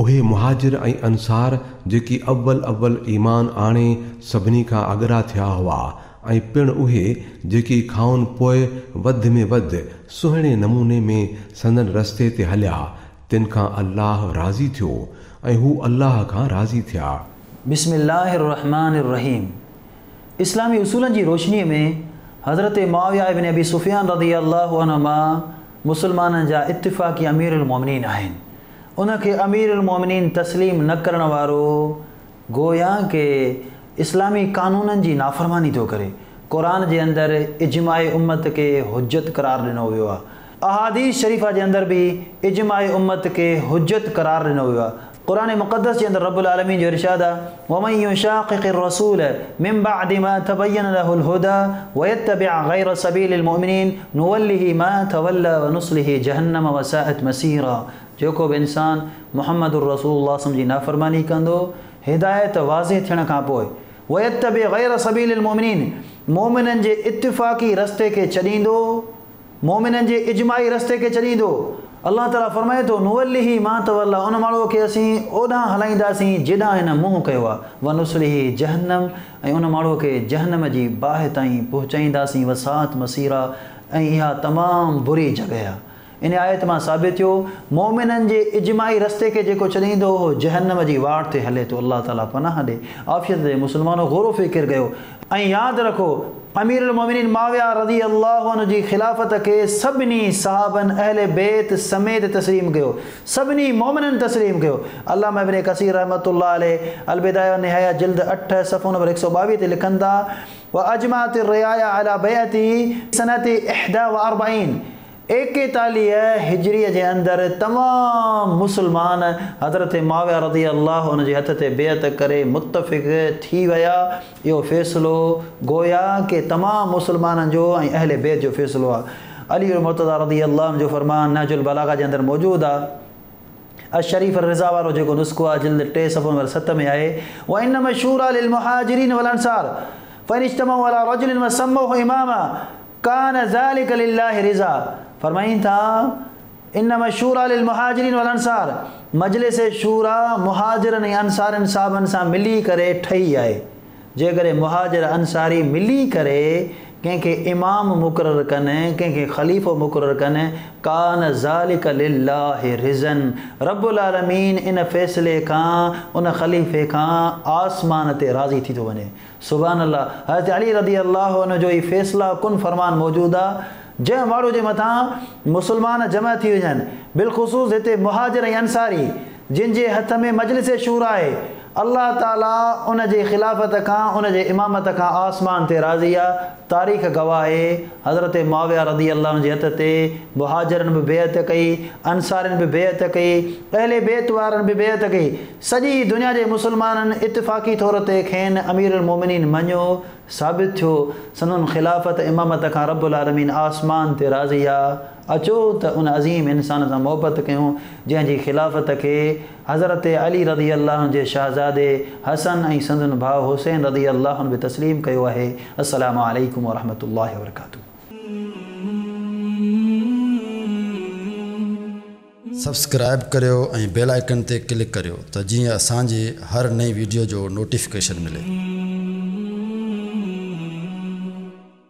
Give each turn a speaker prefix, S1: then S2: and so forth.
S1: اهي مهاجر ۽ انصار جيڪي اول اول ايمان آڻي سڀني کان اڳرا ٿيا هئا ۽ پڻ اهي جيڪي کانئن پوء وڌ ۾ وڌ سهڻي نموني ۾ سندن رستي تي هليا، تن کان الله راضي ٿيو ۽ هو الله کان راضي ٿيا.
S2: بسم الله الرحمٰن الرحيم اسلامي اصولن جي روشنيء ۾ حضرت معاويه ابن ابي سفيان رضي الله عنهما مسلمانن جا اتفاقي امير المومنين آهن. ان کي امير المومنين تسليم نه ڪرڻ وارو گويا ڪه اسلامي قانونن جي نافرماني ٿو ڪري. قرآن جي اندر اجماع امت کي حجت قرار ڏنو ويو آهي. احاديث شريفه جي اندر به اجماع امت کي حجت قرار ڏنو ويو آهي. قرآن مقدس جي اندر رب العالمين جو ارشاد آهي، ومن يشاقق الرسول من بعد ما تبين له الهدي ويتبع غير سبيل المؤمنين نوله ما تولي ونصله جهنم وساءت مصيرا جيڪو به انسان محمد رسول الله صلعم جي نافرماني ڪندو هدايت واضح ٿيڻ کان پوء ويتبع غير سبيل المؤمنين مؤمنن جي اتفاقي رستي کي ڇڏيندو مؤمنن جي اجماعي رستي کي ڇڏيندو. الله تعاليٰ فرمائي ٿو، نوله ما تولي ان ماڻهوء کي اسين اوڏانهن هلائينداسين جيڏانهن هن منهن ڪيو آهي، ونصله جهنم ۽ ان ماڻهوء کي جهنم جي باهه تائين پهچائينداسين وساءت مصيرا ۽ اها تمام بري جڳهه آهي. ان آيت مان ثابت ٿيو، مؤمنن جي اجماعي رستي کي جيڪو ڇڏيندو اهو جهنم جي واٽ تي هلي ٿو الله تعاليٰ پناهه ڏي. عافيت ڏي. مسلمانو غور و فڪر ڪيو ۽ ياد رکو امير المومنين معاويه رضي الله عنه جي خلافت کي سڀني صحابن اهل بيت سميت تسليم ڪيو، سڀني مؤمنن تسليم ڪيو. علامه ابن ڪثير رحمة الله عليه البدايه والنهايه جلد 8 صفحو نمبر 122 تي لکن ٿا، واجمعت الرعايا علي بيعته سنة احدي واربعين 41 هجريء جي اندر تمام مسلمان حضرت معاويه رضي الله عنه جي هٿ تي بيعت ڪري متفق ٿي ويا. اهو فيصلو گويا ڪه تمام مسلمانن جو ۽ اهل بيت جو فيصلو آهي. علي المرتضيٰ رضي الله عنه جو فرمان نهج البلاغه جي اندر موجود آهي. الشريف الرضا وارو جيڪو نسخو آهي جلد 3 صفحو نمبر 7 ۾ آهي، وانما الشوريٰ للمهاجرين والانصار فان اجتمعوا علي رجل وسموه اماما ڪان ذلک لله رضا فرمائين ٿا، انما الشوريٰ للمهاجرين والانصار مجلس شوريٰ مهاجرن ۽ انصارين صاحبن سان ملي ڪري ٺهي آهي جيڪڏهن مهاجر انصاري ملي ڪري ڪنهن کي امام مقرر ڪن ڪنهن کي خليفو مقرر ڪن ڪان ذلک لله رضا رب العالمين ان فيصلي کان ان خليفي کان آسمان تي راضي ٿي ٿو وڃي سبحان الله حضرت علي رضي الله عنه جو هي فيصله ڪن فرمان موجود آ جنهن ماڻهو جي مٿان مسلمان جمع ٿي وڃن بالخصوص هتي مهاجر ۽ انصاري جن جي هٿ ۾ مجلس شوريٰ آهي الله تعالي ان جي خلافت کان ان جي امامت کان آسمان تي راضي آ تاريخ گواهه آهي حضرت معاويه رضي الله عنه جي هٿ تي مهاجرن به بيعت ڪئي انصارين به بيعت ڪئي اهل بيت وارن به بيعت ڪئي سڄي دنيا جي مسلمانن اتفاقي طور تي کين امير المومنين مڃيو، ثابت ٿيو، سندن خلافت امامت کان رب العالمين آسمان تي راضي آ، اچو ته ان عظيم انسان سان محبت ڪيون جنهن جي خلافت کي حضرت علي رضي الله عنه جي شهزادي حسن ۽ سندن ڀاء حسين رضي الله عنه به تسليم ڪيو آهي، السلام عليڪم ورحمة الله وبرڪاته.
S3: سبسڪرائيب ڪريو ۽ بيل آئيڪن تي ڪلڪ ڪريو ته جيئن اسان جي هر نئين ويڊيو جو نوٽيفڪيشن ملي.